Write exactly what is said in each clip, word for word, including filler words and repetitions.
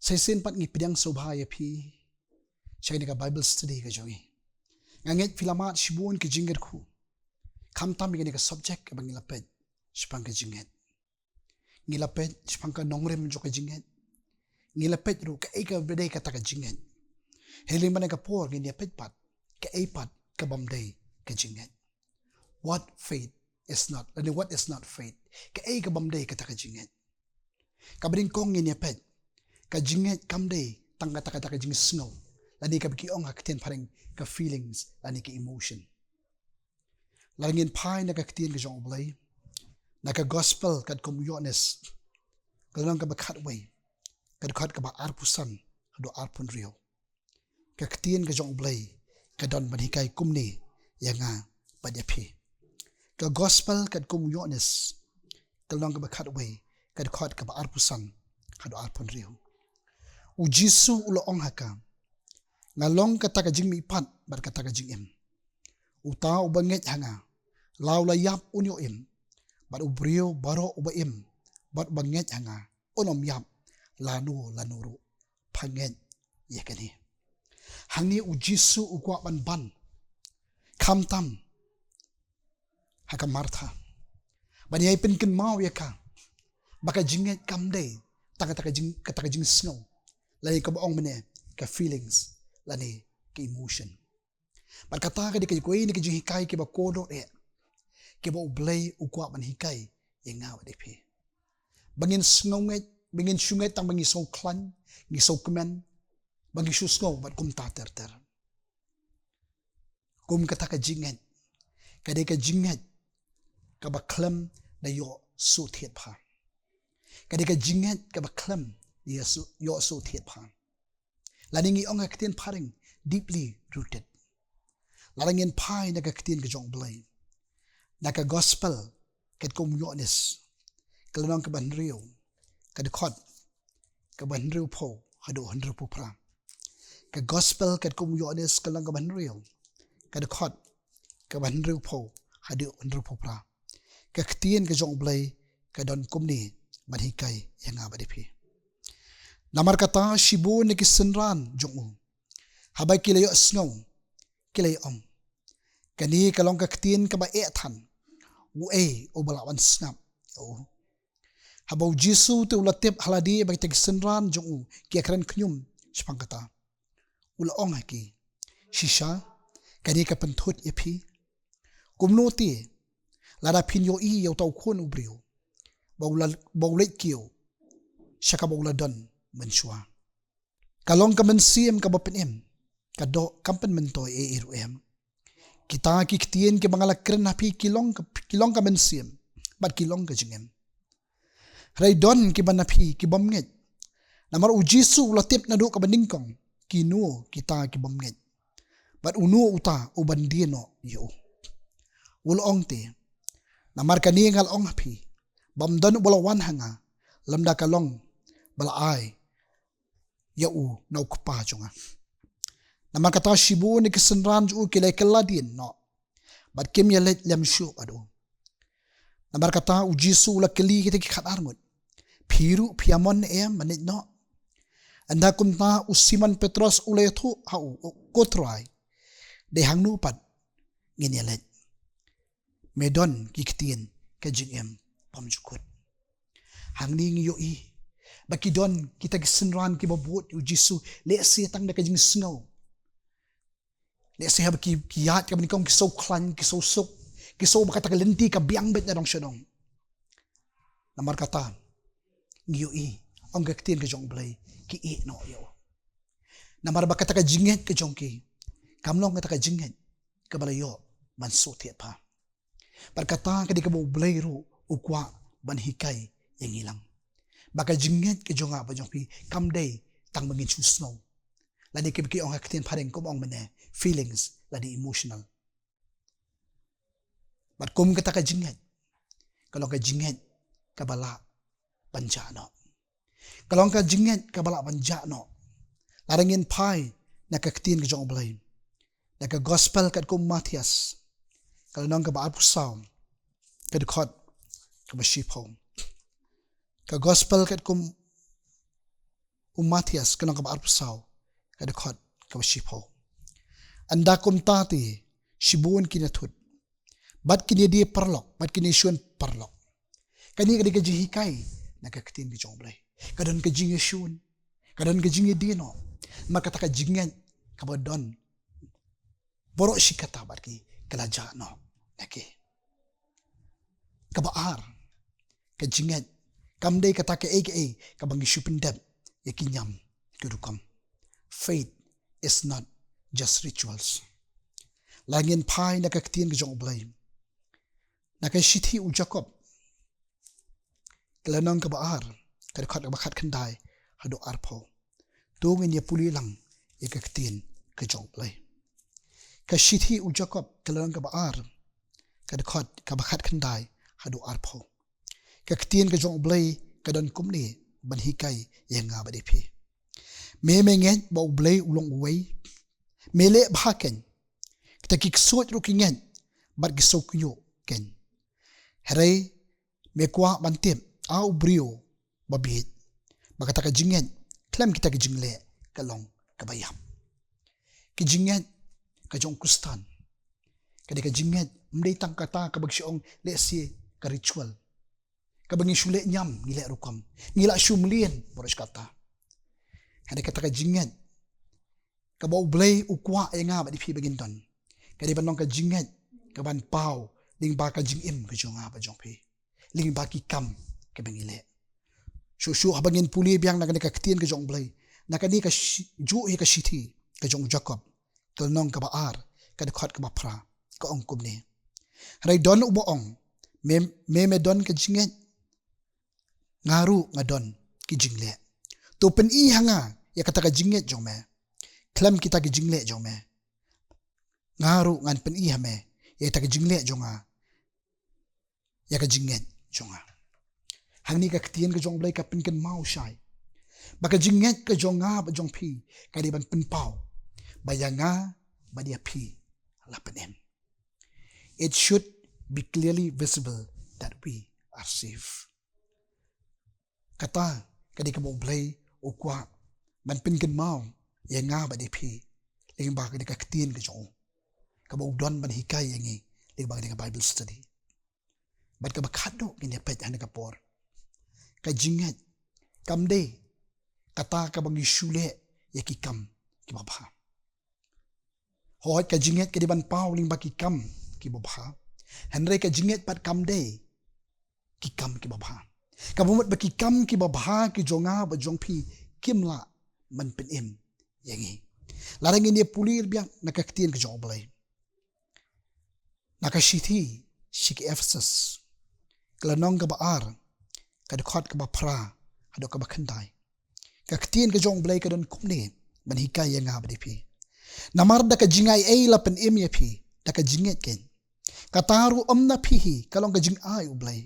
Shisien pat ngi pdiang sngewbha ïa phi sha kane ka Bible study ka jong ngi. Nga ngeit phi la mad shibun ki jingkyrkhu khamtam ïa kane ka subject kaba ngi la peit shaphang ka jingngeit. Ngi la peit shaphang ka nongrim jong ka jingngeit. Ngi la peit ruh kaei kaba dei kata ka jingngeit. Hynrei mynta ka por ngin ïa peit pat kaei pat ka bym dei ka jingngeit. What faith is not, lane what is not faith. Kaei ka bym dei kata ka jingngeit. Kaba nyngkong ngin ïa peit, ka jingngeit kam dei tang kata, kata ka jingsngew, lane kaba ki ong ha ka ktien phareng ka feelings lane ka emotion. Lada ngin phai na ka ktien ka jong U Blei, na ka gospel katkum u Ïoannis, ka lynnong kaba khatwei, ka dkhot kaba arphew san haduh arphew hynriew. Ka ktien ka jong U Blei ka don ban hikai kumne ïa nga bad ïa phi. Ka gospel katkum u Ïoannis, ka lynnong kaba khatwei, ka dkhot kaba arphew san haduh arphew hynriew. U Jisu u la ong ha ka, nga long kata ka jingmihpat bad kata ka jingim. Uta uba ngeit ha nga, la u la ïap un ïoh im, bad u briew baroh uba im bad uba ngeit ha nga, un ym ïap lano lano ruh. Pha ngeit ïa kane? Hangne u Jisu u kwah ban ban khamtam ha ka Martha, ban ïai pynkynmaw ïa ka ba ka jingngeit kam dei tang kata ka jing, kata ka jingsngew, lane kaba ong mynne ka feelings lane ka emotion. Bad kata ka dei kawei na ki jinghikai kiba kordor eh, kiba U Blei u kwah ban hikai ïa nga bad ïa phi. Ba ngin sngewngeit, ba ngin shu ngeit tang ba ngi sngewkhlaiñ, ngi sngewkmen, ba ngi shu sngew bad kumta ter ter. Kum kata ka jingngeit ka dei ka jingngeit kaba khlem da ïoh sngewthied bha. Ka dei ka jingngeit kaba khlem da ïoh sngewthied, ïoh sngewthied bha. Lane ngi ong ha ka ktien phareng, deeply rooted. Lada ngin phai na ka ktien ka jong U Blei, na ka gospel katkum u Ïoannis, ka lynnong kaba hynriew, ka dkhot kaba hynriewphew haduh hynriewphew phra. Ka gospel katkum u Ïoannis, ka lynnong kaba hynriew, ka dkhot kaba hynriewphew haduh hynriewphew phra. Ka ktien ka jong U Blei ka don kumne ban hikai ïa nga bad ïa phi. Namar kata shibun na ki synran jong u, haba ki la ïohsngew, ki la ïa ong, kane ka long ka ktien kaba eh than, uei uba lah ban sngap ïa u? Haba u Jisu te u la tip ha lade ba kita ki synran jong u ki ïa kren khñium shaphang kata, u la ong ha ki, shisha kane ka pynthut ïa phi? Kumno te lada phin ïohi ïa uta u Khun u briew ba u la, ba u leit kiew sha kaba u la don mynshuwa? Ka long ka mynsiem kaba pynim, ka doh kam pynmyntoi ei ei ruh em. Kita ki ktien kiba nga la kren ha phi ki long ka, ki long ka mynsiem bad ki long ka jingim. Hynrei don kiba na phi ki bym ngeit. Namar u Jisu u la tip naduh kaba nyngkong kino kita ki bym ngeit bad uno uta uban die noh ïa u. U la ong te, namar kane nga la ong ha phi, bym don uba la wan ha nga lymda ka long ba la ai ïa u na u Kpa jong nga. Namar kata shibun na ki synran jong u ki la kylla dien noh bad kim ïa leit lem shuh bad u. Namar kata u Jisu u la kylli kita ki khatar ngut, phi ruh phi ïa mon ne em ban leit noh? Ynda kumta u Simon Petros u la ïathuh ha u, ko Trai, dei hangno pat ngin ïa leit? Me don ki ktien ka jingim bymjukut. Hangne ngi ïohi ba ki don kita ki synran kiba bud ïa u Jisu, lehse tang da ka jingsngew. Lehse haba ki, ki ïaid kaba nyngkong ki sngewkhlaiñ, ki sngewsuk, ki sngew ba kata ka lynti ka biang beit na dong sha dong. Namar kata ngi ïohi, ong ka ktien ka jong U Blei, ki ïeh noh ïa u. Namar ba kata ka jingngeit ka jong ki kam long kata ka jingngeit kaba la ïoh ban sngewthied bha. Bad kata ka dei kaba U Blei ruh u kwah ban hikai ïa ngi lang, ba ka jingngeit ka jong nga bad jong phi kam dei tang ba ngin shu sngew, lane kiba ki ong ha ka ktien phareng kum ong mynne feelings lane emotional. Bad kum kata ka jingngeit ka long ka jingngeit kaba lah ban jah noh. Ka long ka jingngeit kaba lah ban jah noh. Lada ngin phai na ka ktien ka jong U Blei, na ka gospel katkum u Mathaios, ka lynnong kaba arphew saw, ka dkhot kaba shiphew. Ka gospel katkum u Mathaios ka lynnong kaba arphew saw, ka dkhot kaba shiphew. Ynda kumta te, shibun kin ïathut, bad kin ïadie paralok, bad kin ïashun paralok. Kane ka dei ka jinghikai na ka ktien ka jong U Blei. Ka don ka jingïashun, ka don ka jingïadie noh. Namar kata ka jingngeit kaba don baroh shi katta bad ki, ka la jah noh na ki. Kaba ar, ka jingngeit kam dei kata kaei kaei kaba ngi shu pyndep ïa ki niam ki rukom. Faith is not just rituals. Lada ngin phai na ka ktien ka jong U Blei, na ka shithi u Jakob, ka lynnong kaba ar, ka dkhot kaba khatkhyndai haduh arphew. To ngin ïa pule lang ïa ka ktien ka jong U Blei. Ka shithi u Jakob, ka lynnong kaba ar, ka dkhot kaba khatkhyndai haduh arphew. Ka ktien ka jong U Blei ka don kumne ban hikai ïa nga bad ïa phi. Me, me ngeit ba U Blei u long uwei, me leh bha kein. Kita ki ksuid ruh ki ngeit bad ki sngewkhynñiuh kein. Hynrei me kwah ban tip, a u briew babieit, ba kata ka jingngeit khlem kita ki jingleh ka long kaba ïap. Ki jingngeit ka jong u Khristan ka dei ka jingngeit, ym dei tang kata kaba ngi shu ong lehse ka ritual, kaba ngi shu leh niam, ngi leh rukom, ngi la shu mlien baroh shi katta. Hynrei kata ka jingngeit kaba U Blei u kwah ïa nga bad ïa phi ba ngin don, ka dei ban long ka jingngeit kaban paw lyngba ka jingim ka jong nga bad jong phi, lyngba ki kam kiba ngi leh. Shuh shuh haba ngin pule biang na kane ka ktien ka jong U Blei, na kane ka shi-, juh hi ka shithi ka jong u Jakob, ka lynnong kaba ar, ka dkhot kaba phra, ka ong kumne. Hynrei don uba ong, me, me, me don ka jingngeit, nga ruh nga don ki jingleh. To pyni ha nga ïa kata ka jingngeit jong me khlem kita ki jingleh jong me. Nga ruh ngan pyni ha me ïa kata ka jingleh jong nga, ïa ka jingngeit jong nga. Hangne ka ktien ka jong U Blei ka pynkynmaw shai ba ka jingngeit ka jong nga bad jong phi ka dei ban pynpaw ba ïa nga bad ïa phi la pynim. It should be clearly visible that we are saved. Kata ka dei kaba U Blei u kwah ban pynkynmaw ïa nga bad ïa phi lyngba kane ka ktien ka jong u, kaba u don ban hikai ïa ngi lyngba kane ka Bible study. Bad kaba khatduh ngin ïa peit ha kane ka por, ka jingngeit kam dei kata kaba ngi shu leh ïa ki kam kiba bha. Hooid, ka jingngeit ka dei ban paw lyngba ki kam kiba bha, hynrei ka jingngeit pat kam dei ki kam kiba bha. Kaba mut ba ki kam kiba bha ki jong nga bad jong phi kim lah ban pynim ïa ngi. Lada ngin ïa pule biang na ka ktien ka jong U Blei, na ka shithi sha ki Ephesus, ka lynnong kaba ar, ka dkhot kaba phra haduh kaba khyndai, ka ktien ka jong U Blei ka don kumne ban hikai ïa nga bad ïa phi. Namar da ka jingai ei la pynim ïa phi, da ka jingngeit kein. Kata ruh ym na phi hi, ka long ka jingai U Blei,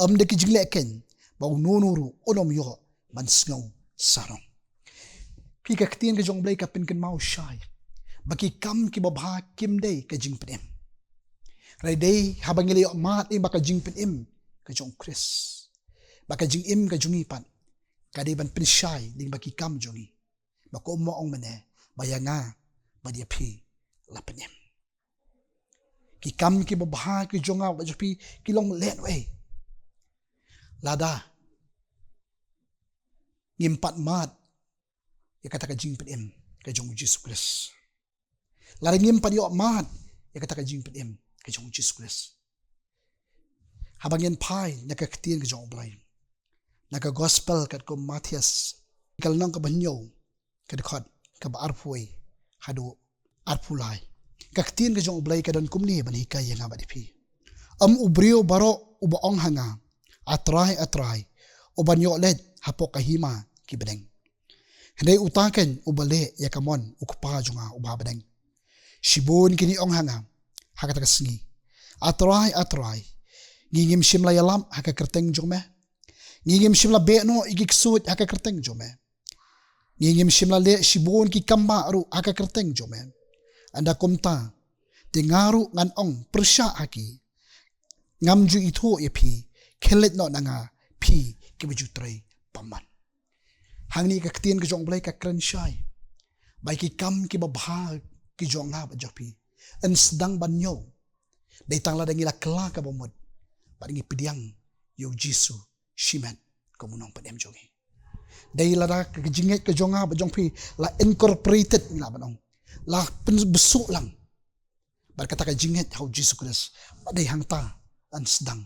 ym da ki jingleh kein, ba uno uno ruh un ym ïoh ban sngew sarong. Phi, ka ktien ka jong U Blei ka pynkynmaw shai ba ki kam kiba bha kim dei ka jingpynim. Hynrei dei haba ngi la ïoh mad lyngba ka jingpynim ka jong U Khrist, ba ka jingim ka jong ngi pat ka dei ban pynshai lyngba ki kam jong ngi, ba kumba ong mynne, ba ïa nga bad ïa phi la pynim. Ki kam kiba bha ki jong nga bad jong phi ki long lehnohei lada ngim pat mad ïa kata ka jingpynim ka jong U Jisu Khrist. Lada ngim pat ïoh mad ïa kata ka jingpynim ka jong U Jisu Khrist. Haba ngin phai na ka ktien ka jong U Blei, na ka Gospel katkum u Mathaios, ka lynnong kaba hynñiew, ka dkhot kaba arphew wei haduh arphew lai, ka ktien ka jong U Blei ka don kumne ban hikai ïa nga bad ïa phi. Ym u briew baroh uba ong ha nga, A Trai, A Trai, u ban ïoh leit hapoh ka hima ki bneng, hynrei uta kein uba leh ïa ka mon U Kpa jong nga uba ha bneng. Shibun kin ïa ong ha nga ha kata ka sngi, A Trai, A Trai, ngi ngim shym la ïalap ha ka kyrteng jong me? Ngi ngim shym la beh noh ïa ki ksuid ha ka kyrteng jong me? Ngi ngim shym la leh shibun ki kam bah ruh ha ka kyrteng jong me? Ynda kumta, te nga ruh ngan ong pyrshah ha ki, ngam ju ithuh ïa phi, khie leit noh na nga, phi kiba ju trei bymman. Hangne ka ktien ka jong U Blei ka kren shai ba ki kam kiba bha ki jong nga bad jong phi yn sdang ban ñiew dei tang lada ngi la kylla kaba mut bad ngi pdiang ïa U Jisu shimet kum u nongpynim jong ngi. Dei lada ka jingngeit ka jong nga bad jong phi la incorporated, ngi lah ban ong, la pynbsuh lang bad kata ka jingngeit ha U Jisu Khrist, ba dei hangta yn sdang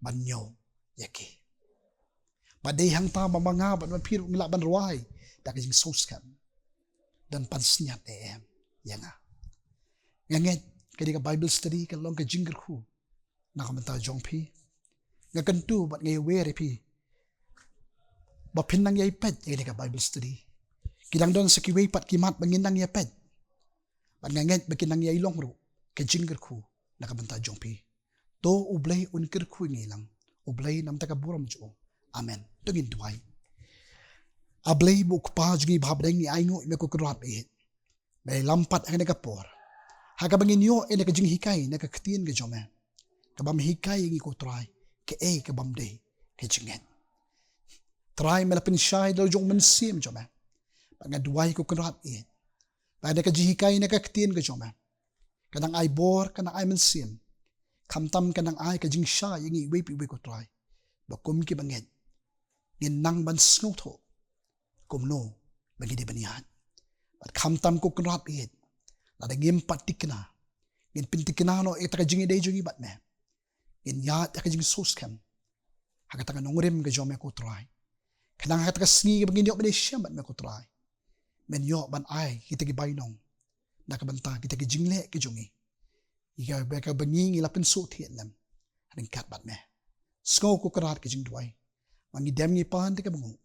ban ñiew ïa ki. Ba dei hangta ba ma nga bad ma phi ruh ngi lah ban rwai da ka jingsngewskhem, don pansngiat eh em ïa nga. Nga ngeit kane ka Bible study kan long ka jingkyrkhu na ka bynta jong phi. Nga kyntu bad nga ïawer ïa phi ba phin nang ïai peit ïa kane ka Bible study. Ki dang don sa kiwei pat ki mat ba ngin nang ïa peit, bad nga ngeit ba kin nang ïai long ruh ka jingkyrkhu na ka bynta jong phi. To U Blei un kyrkhu ïa ngi lang, U Blei namar ka burom jong u. Amen. To ngin duwai. A Blei ba u Kpa jong ngi ba ha bneng, ngi ainguh ïa me ko Kynrad ba ïeit, ba ïalam pat ha kane ka por ha kaba ngin ïoh ïa ka jinghikai na ka ktien ka jong me, kabym hikai ïa ngi ko Trai kaei kabym dei ka jingngeit. Trai, me la pynshai da la jong u Mynsiem jong me. Bad nga duwai ko Kynrad ba ïeit, ba na ka jinghikai na ka ktien ka jong me, ka nang ai bor, ka nang ai mynsiem, khamtam ka nang ai ka jingshai ïa ngi iwei pa iwei ko Trai, ba kum kiba ngeit ngin nang ban sngewthuh kumno ba ngi dei ban ïaid. Bad khamtam ko Kynrad ba ïeit, lada ngim pat thikna, ngin pynthikna noh ïa kata ka jingïadei jong ngi bad me, ngin ïaid ïa ka jingsngewskhem ha kata ka nongrim ka jong me ko Trai. Khnang ha kata ka sngi kaba ngin ïoh ban ïashem bad me ko Trai, men ïoh ban ai kita ki bainong na ka bynta kita ki jingleh ki jong ngi, ïa kaba ngi, ngi la pynsuhthied lem ryngkat bad me. Sngew ko Kynrad ka jingduwai, ba ngi dem ngi pan te kaba nguh,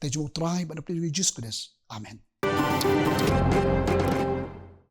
te jong u Trai bad u Jisu Khrist. Amen.